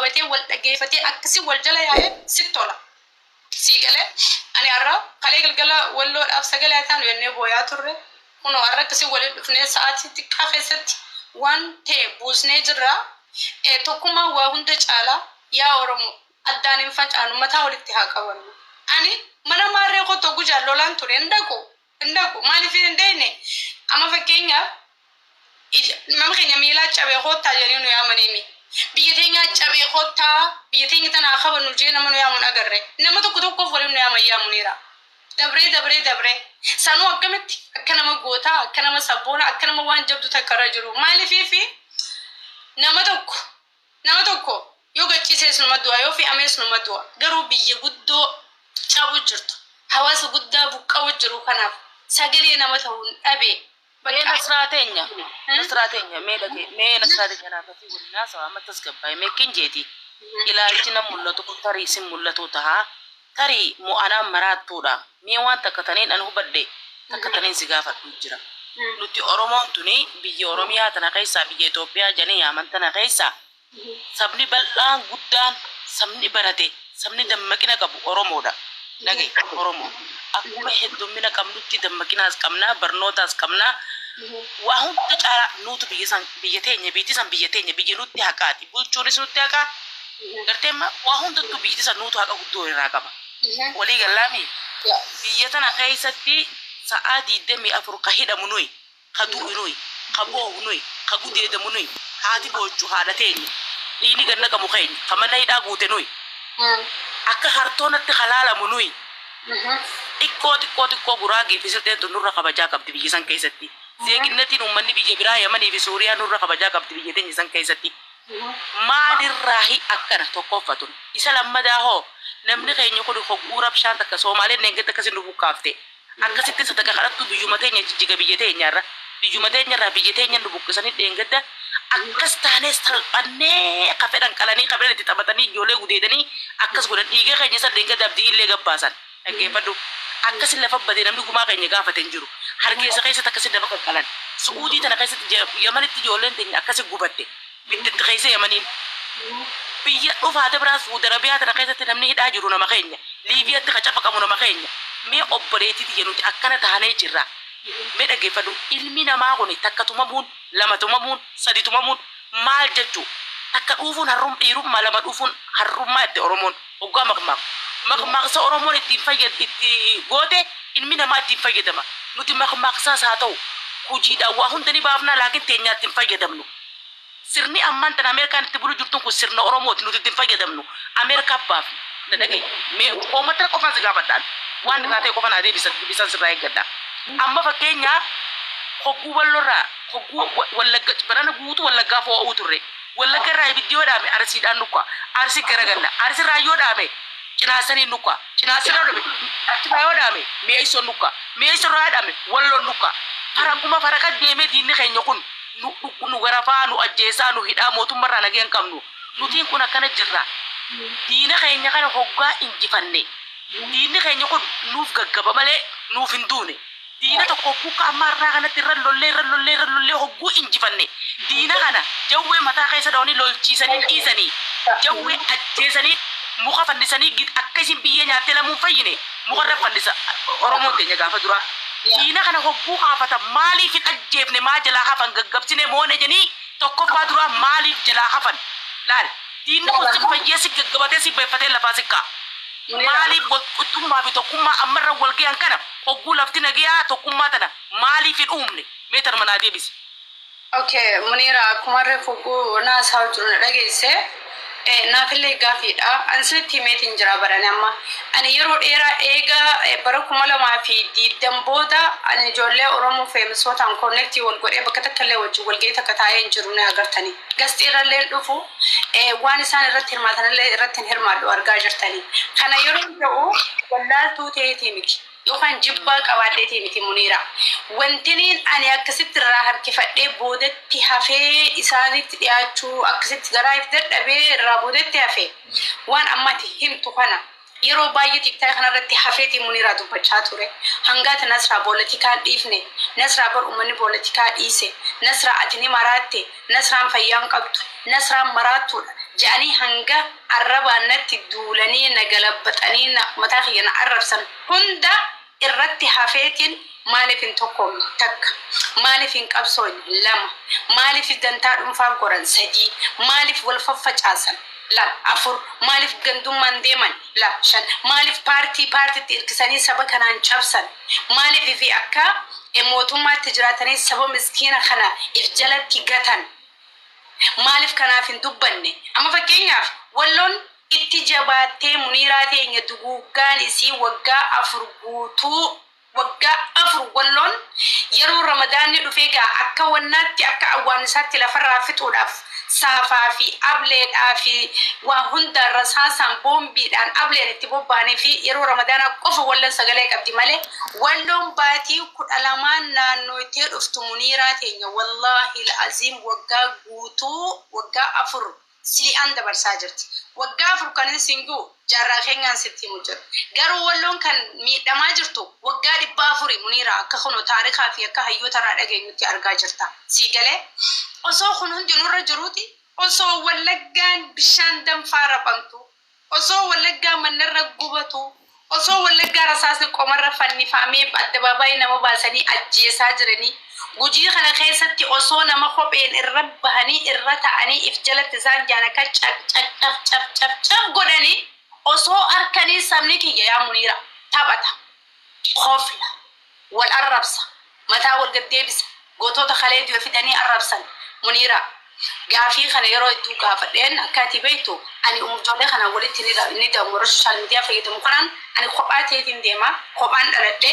qabatee, wal dhageeffatee, akkasii wal jala yaa'ee sitti tola. Sii galee? Ani har'a kalee galgala Walloodhaaf sagalee haa taanu jennee booyaa turre. Kunoo har'a akkasii waliin dhufnee sa'aatii xiqqaa keessatti waan ta'e buusnee jirra. Tokkummaan waa hunda caala. Yaa Oromoo, addaan hin facaanu, mataa walitti haa qabannu. Ani mana maarree koo tokko jaallolaan ture hin dhaqu. Hin dhaqu. Maaliif hin deemne? Amma fakkeenyaaf nama keenya miilaa cabee koottaa jedhanii nu yaamaniimi. Biyya teenyaa cabee koottaa, biyya teenya tanaa qabannu jee nama nu yaamuun agarre. Nama tokko tokkoof waliin nu yaaman yaamuniira. Dabree dabree dabree. Sanuu akkamitti akka nama gootaa, akka nama sabboona, akka nama waan jabdu takka irra jiru. Maaliifiifi nama tokko yoo gachiisees numa du'a, yoo fe'amees numa du'a. Garuu biyya guddoo cabu jirtu, hawaasa guddaa buqqa'u jiru kanaaf sagalee nama ta'uun dhabe. Mee Nasraa teenya, Nasraa teenya, mee dhage, mee Nasraa teenya, naaf asii waliin haasawa. Amma tasgabbaa'e. Mee kin jeeti, ilaalchi nan mul'atu kun tarii sin mul'atu taha, tarii mo'anaan maraattuudha. Mee waan takka taniin an hubadhe takka taniin si gaafadhu jira. Nuti Oromoon tuni biyya Oromiyaa tana keessaa, biyya Itoophiyaa jedhanii yaaman tana keessaa, sabni bal'aan guddaan, sabni barate, sabni dammaqina qabu Oromoodha. Dhage, Oromoo. Akkuma heddummina qabnutti dammaqinaas qabnaa, barnootaas qabnaa. Waa hunda caalaa nuutu biyya san, biyya teenya, biyyi san biyya teenya, biyya nutti haqaati. Bulchuunis nutti haqaa. Gartee amma waa hundattuu biyyi san nuutu haqa guddoo irraa qaba. Walii gallaami? Biyya tana keessatti sa'aa 24 ka hidhamu nuyi, ka du'u nuyi, ka boohu nuyi, ka gudeedamu nuyi, haati boochu haadha teenya, dhiigni gad naqamu keenya, ka mana hidhaa guute nuyi, akka hartoonatti halaalamu nuyi. Xiqqoo xiqqoo xiqqoo Guraagee fi Silxeen tun nurra kabajaa qabdi biyya san keessatti. Zeeginnatiin uummanni biyya biraa, Yamanii fi Suuriyaa, nurra kabajaa qabdi biyya teenya san keessatti. Maalirraahi akkana tokkoffatun? Isa lammadaa hoo, namni keenya kun hogguu rabshaan takka Soomaaleen neengatti akkasi nu buqqaafte. Akkasitti sadaqa kadhattu biyyuma teenya jijjiga, biyya teenyaarra. Biyyuma teenyarraa biyya teenya nu buqqisanii dheengadda akkas taanee salphannee, ka fedhan qalanii, ka fedhan itti taphatanii, ijoollee gudeedanii akkas godhan, dhiiga keenya san dheengadda Abdii Illee gabbaasan. Dhaggeeffadhu. Akkasin lafa badee namni gumaa keenya gaafate hin jiru. Hargeessa keessatti akkasin nama qaqqalan. Su'uudii tana keessatti, Yamanitti ijoolleen teenya akkasi gubatte. Bittitti keessa Yamaniin. Biyya dhufaate biraa Suudi Arabiyaa tana keessatti namni hidhaa jiru nama keenya. Liibiyaatti ka cafaqamu nama keenya. Mee obboleettii tiyya, nuti akkana taanee jirra. Mee dhaggeeffadhu. Ilmi namaa kun takka tumamuun, lama tumamuun, sadi tumamuun maal jechuu? Takka dhuufuun harrum dhiirummaa, lama dhuufuun harrummaa itti Oromoon. Hoggaa maqmaaqu. Maqmaaqsa Oromoon ittiin fayyad itti goote ilmi namaa ittiin fayyadama. Nuti maqmaaqsaas haa ta'u hojiidhaan waa hunda ni baafnaa, laakiin teenyaa ittiin fayyadamnu. Sirni ammaan tana Ameerikaan itti bulu jirtuun kun sirna Oromooti, nuti ittiin fayyadamnu. Ameerikaaf baafna. Na dhaga'i. Mee uummata qofaan si gaafadhaan. Waan irraa ta'e qofa naa deebisan deebisan sirraa eeggadha. Amma fakkeenyaa hogguu Wallorraa, hogguu Wallagga barana guutuu Wallaggaa foo'uu turre. Wallagga irraa ibiddi yoo dhaame Arsiidhaan nukka. Arsi garagalla. Arsirraa yoo dhaame Cinaasaniin nukka. Cinaasirraa dhaame, achirraa yoo dhaame Mi'eessoon nukka. Mi'eessorraa yoo dhaame Walloon nukka. Faraquma faraqa deemee diinni keenya kun nu nu garafaa, nu ajjeesaa, nu hidhaa, mootummarraa nagee hin qabnu. Nutiin kun akkana jirra. Diina keenya kana hoggaa injifanne, diinni keenya kun nuuf gaggaba malee nuuf hin duune. Diina tokko hogguu akka ammaa irraa kanatti irra lollee, irra lollee, irra lollee hogguu injifanne, diina kana jawwee mataa keessa dhawanii lolchiisanii dhiisanii, jawwee ajjeesanii muka fannisanii, akka isin biyyee nyaattee lamuun fayyine mukarra fannisa Oromoon teenya gaafa duraa. Diina kana hogguu kaafatan maaliif hin ajjeefne, maa jalaa hafan, gaggabsine moone jedhanii, tokkoffaa duraa maaliif jalaa hafan? Laal, diinni kun si fayyee, si gaggabatee, si beeffatee lafaa si ka'a. Maaliif wal qixxummaa fi tokkummaa ammarra wal gahan kana, hogguu lafti nagayaa tokkummaa tana maaliif hin uumne? Mee tanuma naa deebisi. Okay, Munira, akkuma reefu hogguu naasaa jiru na dhageesse, naafillee gaafiidha. Ani isinitti himeetiin jira barani amma. Ani yeroo dheeraa eega bara 2020 booda ani ijoollee Oromoo feemisootaan connect wal godhee bakka takka illee wajjin walgahii takka taa'ee hin jiru ni agartanii. Gasxii irrallee dhufu, waan isaan irratti hirmaatanillee irratti hin hirmaadhu argaa jirtanii. Kana yeroo ta'u wallaaltuu ta'eetii miti, yookaan jibbaa qabaadheetii miti, Muniira. Wantiniin ani akkasitti irraa harkifadhee boodatti hafee, isaanitti dhiyaachuu akkasitti daraayif dadhabee irraa boodatti hafe, waan ammati himtu kana yeroo baay'ee TikTok kanarratti hafeetii Muniiraa dubbachaa ture. Hangaati Nasraa poolitikaan dhiifne, Nasraa bar uummanni poolitikaa dhiise, Nasraa ati ni maraatte, Nasraan fayyaan qabdu, Nasraan maraattuudha. Ja'anii hanga arrabaan natti duulanii na galabbaxanii na mataa kiyya na arrabsan hunda irratti hafeetiin maaliif hin tokkoomne takka, maaliif hin qabsooyne lama, maaliif dantaa dhuunfaa goran sadii, maaliif wal faffacaasan lama afur, maaliif gandummaan deeman lama shan, maaliif paartii paartitti irkisanii saba kanaan cabsan, maaliif fi akka mootummaatti jiraatanii saba miskiina kana if jalatti gatan. Maaliif kanaaf hin dubbanne? Amma fakkeenyaaf Walloon itti jabaattee Muniiraa teenya duguuggaan isii waggaa 4 guutuu waggaa 4 Walloon yeroo Ramadaanni dhufee gaa akka wannaatti akka awwaannisaatti lafarraa fixuudhaaf saafaa fi ableedhaa fi waa hundaan rasaasaan boombiidhaan ableen itti bobba'anii fi yeroo Ramadaanaa qofa Wallon sagalee qabdi malee Walloon baatii 12n naannooytee dhuftu Muniiraa teenya wallaahil aziim waggaa guutuu waggaa 4 sili'aan dabarsaa jirti. Waggaa 4 kanin siin ju'u jaarraa keenyaan sitti himu jira. Garuu Walloon kan miidhamaa jirtu waggaa 400 Muniiraa akka kunoo taarikaa fi akka hayyoota irraa dhageenyutti argaa jirta. Sii galee? Osoo kun hundi nurra jiruuti osoo Wallaggaan bishaan danfaa raphamtu Osoo Wallaggaa mannarra gubatu, osoo Wallaggaa rasaasni qomarra fannifaamee addabaabaayii nama baasanii ajjeesaa jiranii, Gujii kana keessatti osoo nama kopheen irra bahanii irra ta'anii if jalatti isaan jaan akka caq caq caf caf caf caf godhanii osoo arkanii sabni kiyya yaa Muniira taphata, kofla, wal arrabsa, mataa wal gad deebisa, gootota kalee du'e fidanii arrabsan. Muniiraa, gaafii kana yeroo hedduu gaafadheen akka ati beektu ani ijoollee kanaan walitti ni deemu warra social media fayyadamu kanaan ani kophaa ta'eetiin deema, kophaan dhaladhe,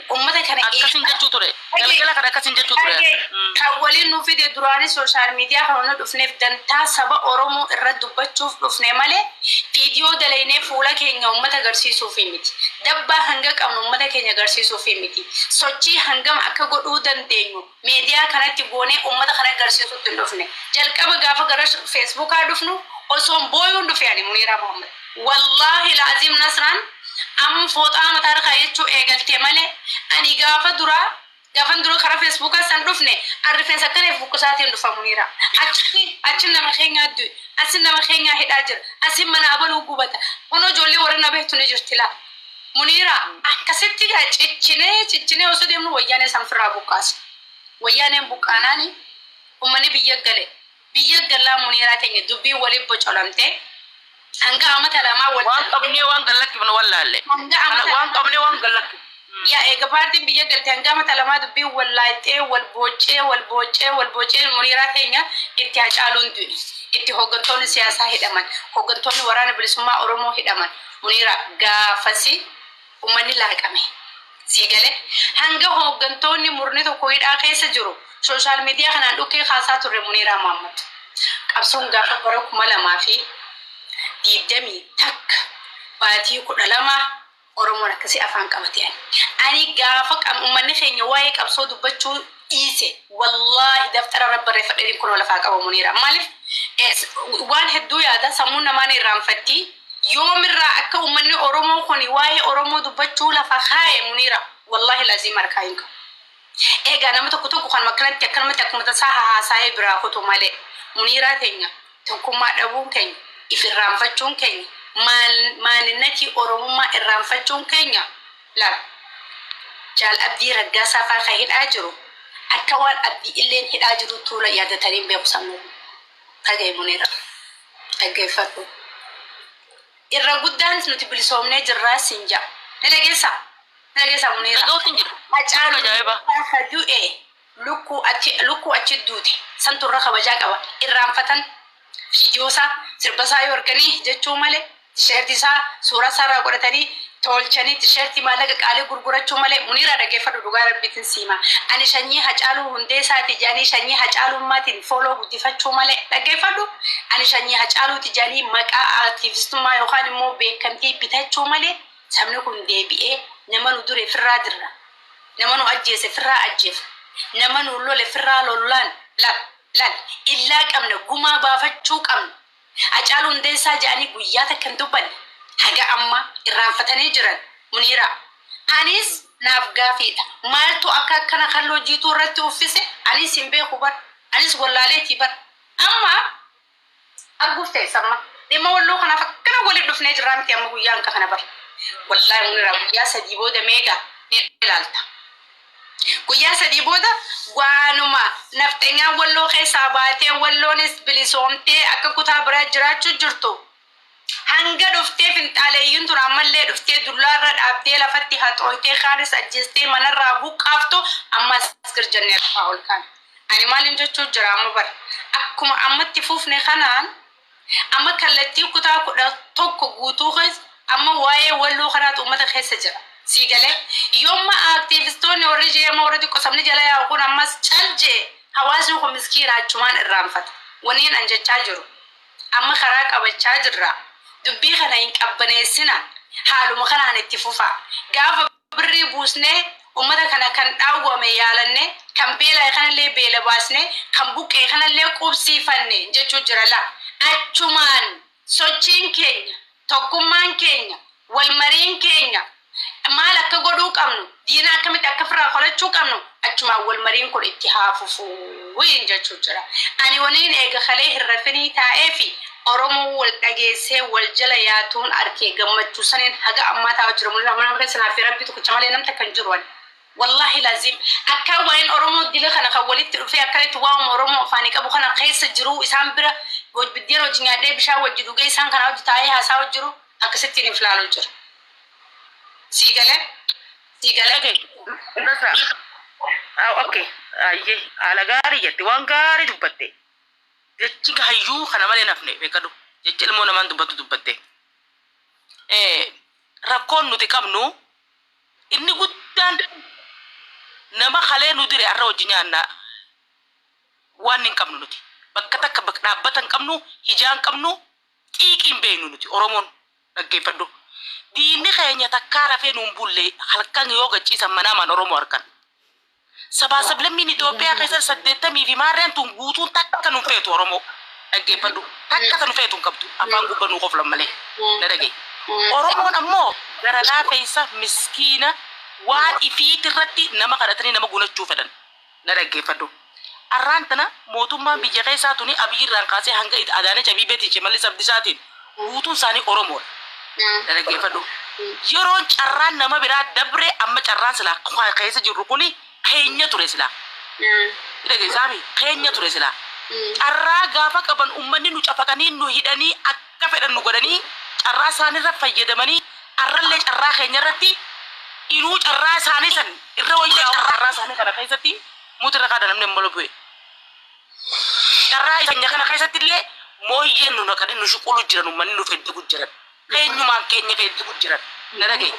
ummata kana Akkasin jechuu ture. Galgala kana akkasin jechuu ture. Dhagee, kan waliin nu fide duraanii social media kana nu dhufneef dantaa saba Oromoo irra dubbachuuf dhufne malee viidiyoo dalaynee fuula keenya ummata agarsiisuufi miti. Dabbaa hanga qabnu ummata keenya agarsiisuufi miti. Sochii hangam akka godhuu dandeenyu meediyaa kanatti goonee ummata kana agarsiisuutti hin dhufne. Jalqaba gaafa gara Feesbuukaa dhufnu osoon booyuun dhufe ani Muniiraa Muhammad. Wallaahi laaziim Nasraan amma fooxaa mataarra kaayyachuu eegalte malee ani gaafa duraa Gaafan dura karaa Facebookaa san dhufne an rifeensa akkana if buqqisaatiin dhufa Muniira. Achitti achi nama keenyaa du'e. Asi nama keenyaa hidhaa jira. Asi mana abaluu gubata. Kunoo ijoollee warra na beektu ni jirti laa. Muniira akkasitti gaa cichinee cichinee osoo deemnu wayyaanee san firraa buqqaase. Wayyaaneen buqqaanaani ummanni biyya gale. Biyya gallaan Muniiraa teenya dubbiin waliin bocolamte. Hanga amata lamaa wal Waan qabnee waan gad lakkifnu wallaalle. Hanga Kana amata waan qabnee waan gad lakkifnu. Yaa eega paartiin biyya galte hanga amata lamaa dubbiin wal laayxee wal booccee wal booccee wal booccee Muniiraa teenya itti Hacaaluun du'e. Itti hooggantoonni siyaasaa hidhaman. Hooggantoonni waraana bilisummaa Oromoo hidhaman. Muniiraa gaafasi ummanni laaqame. Sii galee? Hanga hooggantoonni murni tokko hidhaa keessa jiru social media kanaan dhukkee kaasaa turre Muniiraa Mohammad. Qabsoon gaafa bara 2021 baatii 12 Oromoon akkasii afaan qabate ani. Ani gaafa ummanni keenya waa'ee qabsoo dubbachuu dhiise wallaahi daftara irra barreeffadheen kunoo lafaa qaba Muniiraa. Maaliif waan hedduu yaada sammuun namaa ni irraanfatti. Yoomirraa akka ummanni Oromoo kuni waa'ee Oromoo dubbachuu lafa kaaye Muniira wallahi laziim harkaa hin qabu. Eegaa nama tokko tokko kanuma akkanatti akkanumatti akkuma tasaa hahaasaa'ee biraa kutu malee Muniiraa teenya tokkummaa dhabuun keenya if irraanfachuun keenya maal maaninnatii Oromummaa irraanfachuun keenya laal Jaal Abdii Raggaasaa faa ka hidhaa jiru akka waan Abdii Illeen hidhaa jiruttuu yaadatanii hin beeku sabni kun. Dhaga'i Muniira. Dhaggeeffadhu. Irra guddaan nuti bilisoomnee jirraa siin ja'a. Ni dhageessaa? Ni dhageessaa Muniira? Dhaga'uutti hin jiru. Hacaalu Ajaa'iba. ka du'e lukkuu achi lukkuu achi duute santu irra kabajaa qaba. Irraanfatan viidiyoo isaa sirba isaa yoo arganii jechuu malee Tisheertii isaa suuraa isaa irraa godhatanii toolchanii tisheertii maallaqa qaalii gurgurachuu malee Muniiraa dhaggeeffadhu dhugaa rabbiitin sii hima ani shanyii Hacaaluu Hundeessaati jedhanii shanyii Hacaaluummaatiin follow guddifachuu malee dhaggeeffadhu ani shanyii Hacaaluuti jedhanii maqaa artivistummaa yookaan immoo beekamtii bitachuu malee sabni kun deebi'ee nama nu dure firraa dirra nama nu ajjeese firraa ajjeefna nama nu lole firraa lollaan lal lal illaa qabna gumaa baafachuu qabna Hacaaluu Hundeessaa ja'anii guyyaa takka hin dubbanne. Haga ammaa irraanfatanii jiran. Muniiraa. Anis naaf gaafiidha. Maaltu akka akkana kalloo jiituu irratti uffise? Anis hin beeku bar. Anis wallaaleetii bar. Amma Arguuf teessa amma. Dhimma Walloo kanaaf akkana waliin dhufnee jirraa miti amma guyyaa hanqa kana bara. Wallaahi Muniraa, guyyaa 3 booda meeqa ni ilaalta. Guyyaa 3 booda waanuma nafxenyaan Walloo keessaa baatee, Walloonis bilisoomtee akka kutaa biraa jiraachuu jirtu, hanga dhuftee finxaaleeyyuun tun ammallee dhuftee dullaarra dhaabdee lafatti haxooytee kaanis ajjeestee manarraa buqqaaftu, ammas gir jennee lafaa ol kaan. Ani maalin jechuu jira amma bara? Akkuma ammatti fufne kanaan, amma kallattii kutaa 11 guutuu keessa amma waa'ee Walloo kanaatu uummata keessa jira. Sii galee? Yoomma aktiivistoonni warri jeema warri xiqqoo sabni jala yaa'u kun ammas cal jee, hawaasni kun miskiina achumaan irraanfata. Waniin an jechaa jiru, amma karaa qabachaa jirra. Dubbii kana hin qabbaneessina. Haaluma kanaan itti fufaa. Gaafa birrii buusnee uummata kana kan dhaawwame yaalanne, kan beela'e kanallee beela baasne, kan buqqee kanallee qubsiifanne jechuu jira laa. Achumaan sochiin keenya, tokkummaan keenya, walmariin keenya, maal akka godhuu qabnu, diina akkamitti akka ofirraa qolachuu qabnu, achumaan walmariin kun itti haa fufuu jechuu jira. Ani waliin eega kalee hin rafinii taa'ee fi Oromoo wal dhageessee wal jala yaatuun arkee gammachuu saniin haga ammaa taa'u jira. Mul'ina mana keessa naaf Rabbi tokkicha malee namta kan jiru ani. Wallahi lazim akka waa'een Oromoo dila kana kan walitti dhufee akkanatti waa'uma Oromoo afaanii qabu kana keessa jiru, isaan bira biddeen hojii nyaadhee, bishaan wajji dhugee, isaan kana hojii taa'ee haasaa jiru, akkasittiin if laaluu jira. Sii galee? Sii galee? Dhagaye. Nasra. Ah, okay. Ayyee, haala gaarii jette, waan gaarii dubbatte. Jechi hayyuu kana malee nafne beekadhu. Jechi ilmoo namaan dubbatu dubbatte. Rakkoon nuti qabnu inni guddaan nama kalee nu dire har'a hojii nyaannaa waan hin qabnu nuti. Bakka takka bakka dhaabbata hin qabnu, hijaa hin qabnu, xiiqii hin beeknu nuti Oromoon, dhaggeeffadhu. Diinni keenya takkaa rafee nuun bulle, halkan yoo gachiisan manaamaan Oromoo harkan. Sabaa sablammiin Itoophiyaa keessa 80 fi maarreen tun guutuun takka nu feetu Oromoo. Dhaggeeffadhu. Takka ta nu feetu hin qabdu. Afaan gubbaa nu qoflan malee. Na dhagaye. Oromoon ammoo gara laafeessa miskiina, waan ifiit irratti nama kadhatanii nama gunachuu fedhan. Na dhaggeeffadhu. Arraan tana mootummaan biyya keessaa tuni Abiyyi irraan kaasee hanga Adaanech Abeebeetiin, Shimallis Abdiisaatiin guutuun isaanii Oromoodha. Na dhaggeeffadhu. Yeroon carraan nama biraa dabre, amma carraan silaa keessa jirru kuni keenya ture silaa. Dhageessaami, keenya ture silaa. Carraa gaafa qaban uummanni nu cafaqanii, nu hidhanii, akka fedhan nu godhanii, carraa isaanirra fayyadamanii, arrallee carraa keenya irratti inuu carraa isaanii san irra wayyaa'u, carraa isaanii kana keessatti muti irra kaadha namni amma bu'e. Carraa keenya kana keessatti illee mooyyeen nu naqanii nu shuqulu jiran, uummanni nu feddigu jiran. Keenyumaan keenya feddigu jiran. Na dhagaye.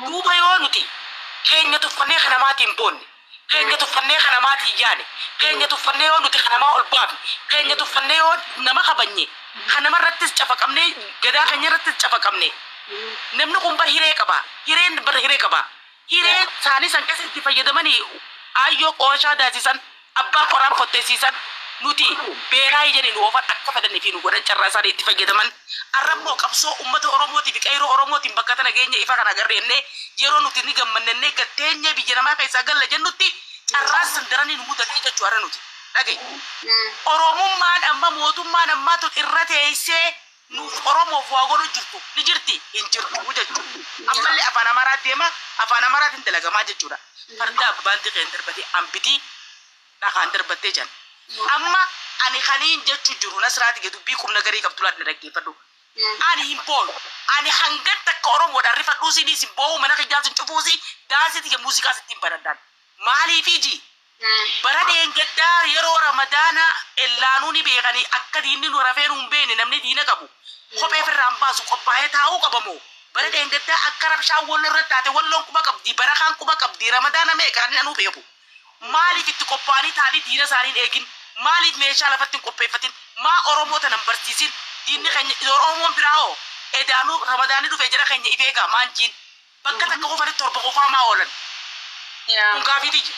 Duuba yoo nuti keenya tuffannee kan namaatiin boonne, keenya tuffannee kan namaatiin yaane, keenya tuffannee yoo nuti kan namaa ol baafne, keenya tuffannee yoo nama kabajne, kan namarrattis cafaqamnee, gadaa keenya irrattis cafaqamne, namni kun bar hiree qaba. Hireen bar hiree qaba. Hiree isaanii san keessa itti fayyadamanii aayyoo qooshaa daasisan, abbaa qoraan fotteessiisan, nuti beeraa ijanii nu oofan, akka fedhanii fi nu godhan, carraa isaanii itti fayyadaman. Arrammoo qabsoo uummata Oromootii fi qeyroo Oromootiin bakka tana geenye, ifa kana agarreennee, yeroo nuti ni gammannennee gatteenyee biyya namaa keessaa galla jennutti carraan san daranii nu mudatee jechuu har'a nuti. Dhagaye. Oromummaan amma mootummaan ammaa tun irra teessee nuuf Oromoof waa godhu jirtu ni jirti, hin jirtu jechuudha. Ammallee afaan Amaaraa deema, afaan Amaaraatiin dalagamaa jechuudha. Farda abbaan xiqeen darbatee ambitii dhakaan darbattee jiran. Amma ani kaniin jechuu jiru, Nasraati, dubbii qubna garii qabdu laata dhaggeeffadhu. Ani hin booyu. Ani hangan takka Oromoodhaan rifadhuusiinis hin boo'u, mana kiyyaas hin cufuusi, daansiiti muuziqaas ittiin banadhaan. Maaliif iji? Bara dheengaddaa yeroo Ramadaana ellaanuu ni beekanii akka diinni nu rafee nu hin beekne, namni diina qabu kophee ofirraan baasu qophaa'ee taa'uu qabamoo? Bara dheengaddaa akka rabshaan Walloo irratti taate, Walloon quba qabdi, barakaan quba qabdi, Ramadaana meeqa kan anuu beeku. Maaliif itti qophaa'anii taa'anii diina isaanii hin eegin? Maaliif meeshaa lafatti hin qopheeffatin? Maa Oromoo tana hin barsiisin? Diinni keenya Oromoon biraa hoo edaanuu Ramadaanni dhufee jara keenya if eegaa maan jiin? Bakka takka qofatti 7 qofaa maa oolan? Kun gaafiitii jira.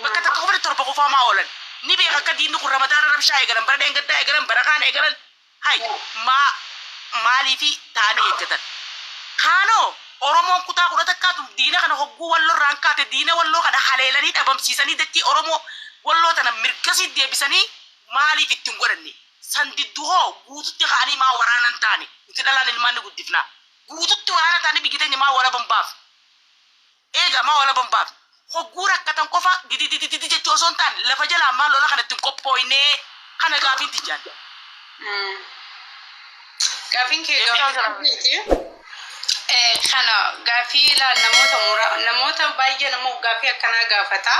Bakka takka qofatti 7 qofaa maa oolan? Ni beeka akka diinni kun Ramadaana rabshaa eegalan, bara dheengaddaa eegalan, bara kaan eegalan. Hay, maa maaliifi ta'anii eeggatan? Kaanoo Oromoon kutaa 11tu diina kana hogguu Walloo irraan kaate, diina Walloo kana haleelanii dhabamsiisanii, dachii Oromoo Walloo tana mirgasii deebisanii. Maaliif itti hin godhanne? San diddu hoo guututti ka'anii maa waraana hin taane? Nuti dhalaan ilmaan ni guddifna. Guututti waraana taane biyyi teenya maa walaba hin baafne? Eega maa walaba hin baafne? Hogguu rakkatan qofa dididididi jechuu osoo hin taane lafa jalaa maa lola kana itti hin qophooyne? Kana gaafiin tiyyaan. Gaafiin kee gaaffii sirriiti. Kana gaaffii ilaal, namoota baay'ee nama gaaffii akkanaa gaafata.